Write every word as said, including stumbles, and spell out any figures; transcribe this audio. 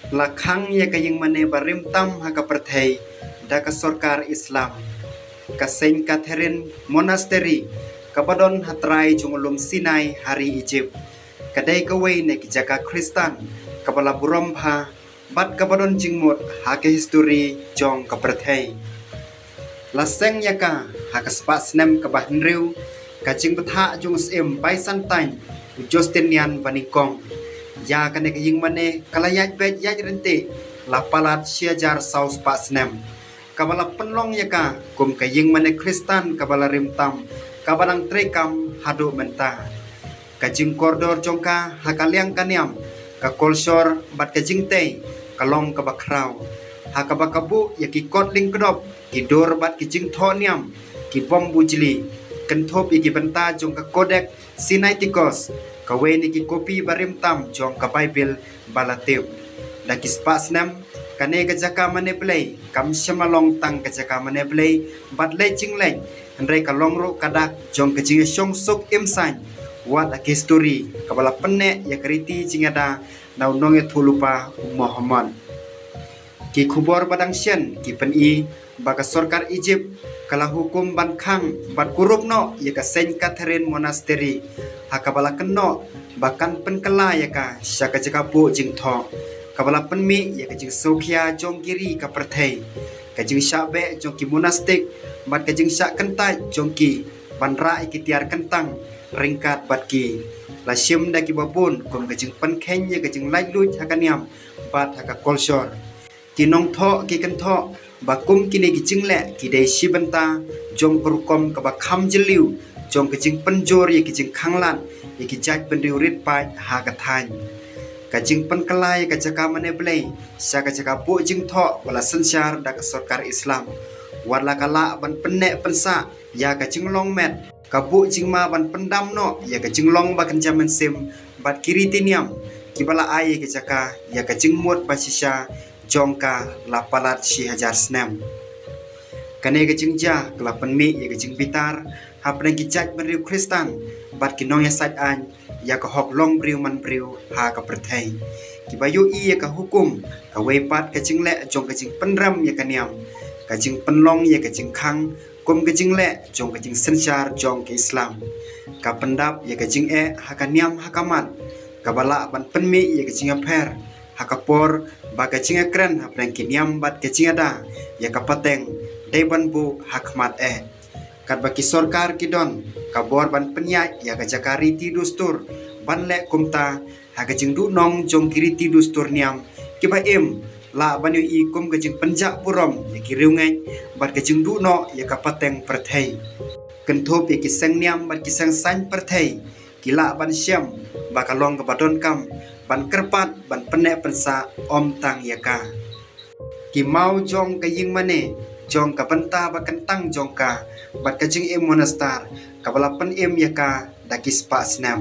La khang ïa ka ïingmane ba rim tam ha ka pyrthei da ka sorkar Islam. Ka Saint Catherine Monastery, kaba don ha trai jong u lum Sinai ha ri Egypt, ka dei kawei na ki jaka Khristan kaba la burom bha bad kaba don jingmut ha ka histori jong ka pyrthei. La seng ïa ka ha ka spah snem kaba hynriew ka jingbthah jong u syiem Byzantine, u Justinian banyngkong. Ïa kane ka ïingmane ka la ïaid beit ïaid ryntih la palat shi hajar saw spah snem, kaba la pynlong ïa ka kum ka ïingmane Khristan kaba la rim tam, kaba dang treikam haduh mynta. Ka jingkordor jong ka ha ka liang ka niam, ka kolshor bad ka jingtei ka long kaba khraw, ha kaba ka buh ïa ki kot lyngkdop, ki dur bad ki jingthoh niam, ki bym bujli, kynthup ïa ki bynta jong ka Codex Sinaiticus, kawei na ki kopi ba rim tam jong ka Baibl ba la tip. Da ki spah snem, kane ka jaka mane Blei kam shym la long tang ka jaka mane Blei bad leit jingleit, hynrei ka long ruh ka dak jong ka jingïashong suk im saiñ, wat la ka histori kaba la pynneh ïa ka riti jingïada na u nongïathuhlypa u Muhammad. Ki khubor ba dang shen ki pyni ba ka sorkar Egypt ka la hukum ban khang bad kurup noh ïa ka Saint Catherine Monastery, ha kaba la kynnoh ba kan pynkylla ïa ka sha ka jaka buh jingthoh, kaba la pynmih ïa ka jingsngewkhia jong ki ri ka pyrthei, ka jingshah beh jong ki monastik bad ka jingshah kyntait jong ki ban rah ïa ki tiar kyntang ryngkat bad ki. La shim da kiba bun kum ka jingpynkheiñ ïa ka jinglaitluid ha ka niam bad ha ka kolshor. Ki nongthoh ki kynthoh ba kum kine ki jingleh ki dei shi bynta jong ka rukom kaba kham jylliew jong ka jingpynjur ïa ki jingkhanglad ïa ki jaitbynriew rit paid ha ka thaiñ. Ka jingpynkylla ïa ka jaka mane Blei sha ka jaka buh jingthoh ba la synshar da ka sorkar Islam, wat la ka lah ban pynneh pynsah ïa ka jinglong met, ka buh jingma ban pyndam noh ïa ka jinglong ba kynja mynsiem bad ki riti niam kiba la ai ïa ka jaka ïa ka jingmut ba shisha jong ka la palat shi hajar snem. Kane ka jingjia ka la pynmih ïa ka jingbitar hapdeng ki jaitbynriew Khristan bad ki nongïasaid aiñ ïa ka hok long briew man briew ha ka pyrthei, kiba ïohi ïa ka hukum kawei pat ka jingleh jong ka jingpynrem ïa ka niam, ka jingpynlong ïa ka jingkhang kum ka jingleh jong ka jingsynshar jong ka Islam. Ka pyndap ïa ka jingeh ha ka niam ha ka mat, kaba lah ban pynmih ïa ka jingïapher ha ka por ba ka jingïakren hapdeng ki niam bad ka jingïada ïa ka pateng dei ban buh ha khmat eh. Katba ki sorkar ki don ka bor ban pynïaid ïa ka jaka riti dustur ban leh kumta ha ka jingduhnong jong ki riti dustur niam kiba im, lah ban ïohi kum ka jingpynjah burom ïa ki riewngeit bad ka jingduh noh ïa ka pateng pyrthei. Kynthup ïa ki seng niam bad ki seng saiñ pyrthei, ki lah ban shem ba ka long kaba donkam ban kyrpad ban pynneh pynsah ym tang ïa ka. Ki maw jong ka ïingmane jong ka bynta ba kyntang jong ka bad ka jingim monaster kaba la pynim ïa ka da ki spah snem.